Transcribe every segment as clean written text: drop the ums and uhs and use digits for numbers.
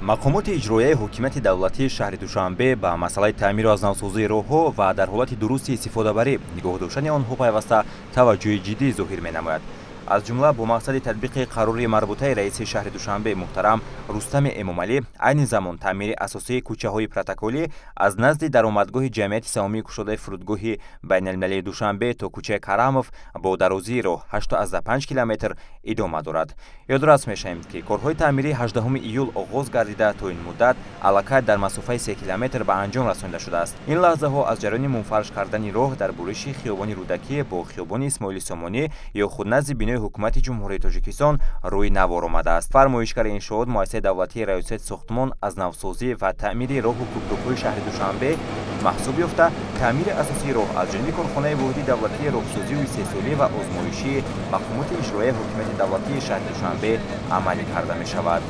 Мақомоти иҷроияи ҳокимияти давлатии шаҳри Душанбе ба масъалаи таъмиру аз навсозии роҳҳо ва дар ҳолати дурусти истифодабарӣ нигоҳ доштани онҳо пайваста таваҷҷӯҳи ҷиддӣ зоҳир менамояд. Аз ҷумла бо мақсади татбиқи қарори марбутаи раиси шаҳри Душанбе муҳтарам Рустами Эмомалӣ айни замон таъмири асосии кӯчаҳои протоколӣ аз назди даромадгоҳи ҷамъияти саҳомии кушодаи фурудгоҳи байналмилалии Душанбе то кӯчаи Карамов бо дарозии роҳ 8,5 километр идома дорад. Ёдрас мешавем, ки корҳои таъмирӣ 18 июл оғоз гардида, то ин муддат аллакай дар масофаи 3 километр ба анҷом расонида шудааст. Ин лаҳзаҳо аз ҷараёни мунфарш кардани роҳ дар буриши хиёбони Рӯдакӣ бо хиёбони Исмоили Сомонӣ ё худ назди бинои ҳукумати Ҷумҳурии Тоҷикистон рӯи навор омадааст. Фармоишгари иншоот муассисаи давлатии раёсати сохтмон аз навсозӣ ва таъмири роҳу кӯпрукҳои шаҳри Душанбе маҳсуб ёфта, таъмири асосии роҳ аз ҷониби корхонаи воҳиди давлатии роҳсозию истеҳсолӣ ва озмоишии мақомоти иҷроияи ҳокимияти давлатии шаҳри Душанбе амалӣ карда мешавад.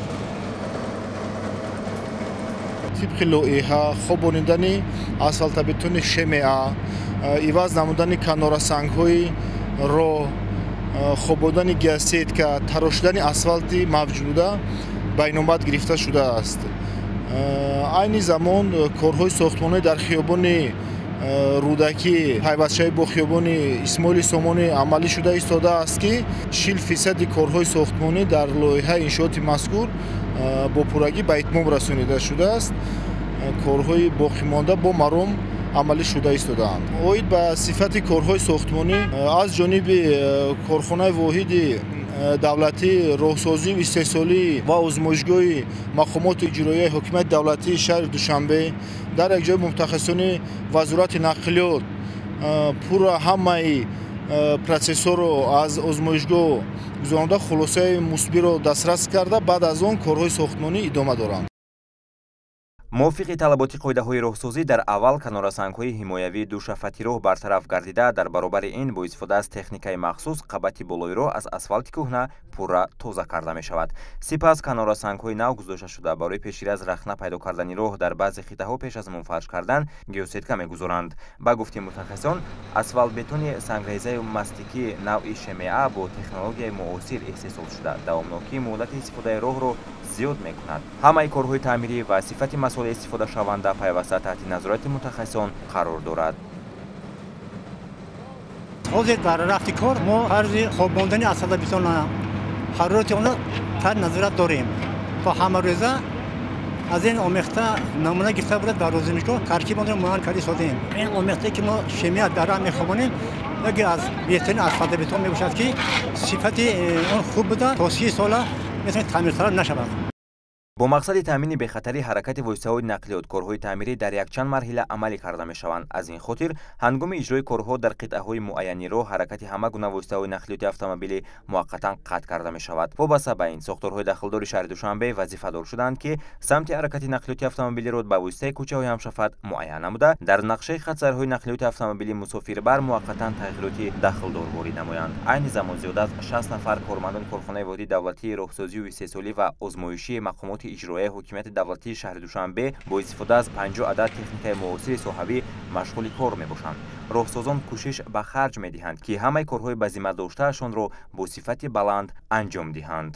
Тибқи лоиҳа хобонидани асфалтабетони ШМА, иваз намудани канорасангҳои роҳ, хободани геосетка, тарошидани асфалти мавҷуда ба инобат гирифта шудааст. Айни замон корҳои сохтмонӣ дар хиёбони Рӯдакӣ пайвастшавӣ бо хиёбони Исмоили Сомонӣ амалӣ шуда истодааст, ки 40% корҳои сохтмонӣ дар лоиҳаи иншооти мазкур бо пуррагӣ ба итмом расонида шудааст. Корҳои боқимонда бо маром амалӣ шуда истодаанд. Оид ба сифати корҳои сохтмонӣ аз ҷониби корхонаи воҳиди давлатии роҳсозию истеҳсолӣ ва озмоишгоҳи мақомоти иҷроияи ҳокимияти давлатии шаҳри Душанбе дар якҷои мутахассисони вазорати нақлиёт пурра ҳамаи процессҳоро аз озмоишгоҳ гузаронда, хулосаи мусбиро дастрас карда, баъд аз он корҳои сохтмонӣ идома доранд. Мувофиқи талаботи қоидаҳои роҳсозӣ дар аввал канорасангҳои ҳимоявии душафати роҳ бартараф гардида, дар баробари ин бо истифода аз техникаи махсус қабати болои роҳ аз асфалти кӯҳна пурра тоза карда мешавад. Сипас канорасангҳои нав гузошта шуда, барои пешгирӣ аз рахна пайдо кардани роҳ дар баъзе хиттаҳо пеш аз мунфарш кардан геосетка мегузоранд. Ба гуфти мутахассисон, асфалтбетони сангрезаю мастикии навъи ШМА бо технологияи муосир истеҳсол шуда, давомнокии муҳлати истифодаи роҳро зиёд мекунад. Ҳамаи корҳои таъмирӣ ва сифати масолеҳи истифодашаванда пайваста таҳти назорати мутахассисон қарор дорад. Ҳозир дар рафти кор мо фарзи хобмондани асфалтбетона ҳарорати онро таҳти назорат дорем. То ҳамарӯза аз ин омехта намуна гирифта буда дар озмоишгоҳ таркиби онро муайян карда истодем. Ин омехтае ки мо ШМА дар раҳ мехобонем, яке аз беҳтарин асфалтбетон мебошад, ки сифати он хуб буда, то 30 сола метавонад таъмирталаб нашавад. Бо мақсади таъмини бехатарии ҳаракати воситаҳои нақлиёт корҳои таъмирӣ дар якчанд марҳила амалӣ карда мешаванд. Аз ин хотир ҳангоми иҷрои корҳо дар қитъаҳои муайяни роҳ ҳаракати ҳама гуна воситаҳои нақлиёти автомобилӣ муваққатан қатъ карда мешавад. Вобаста ба ин сохторҳои дахлдори шаҳри Душанбе вазифадор шуданд, ки самти ҳаракати нақлиёти автомобилиро ба воситаи кӯчаҳои ҳамшафат муайян намуда, дар нақшаи хатсайрҳои нақлиёти автомобилӣ мусофирбар муваққатан тағйироти дахлдор ворид намоянд. Айни замон зиёда аз 60 нафар кормандони корхонаи воҳиди давлатии роҳсозию истеҳсолӣ ва озмоишии мақомоти иҷроияи ҳокимияти давлатии шаҳри Душанбе бо истифода аз 50 адад техникаи муосири соҳавӣ машғули кор мебошанд. Роҳсозон кӯшиш ба харҷ медиҳанд, ки ҳамаи корҳои ба зимма доштаашонро бо сифати баланд анҷом диҳанд.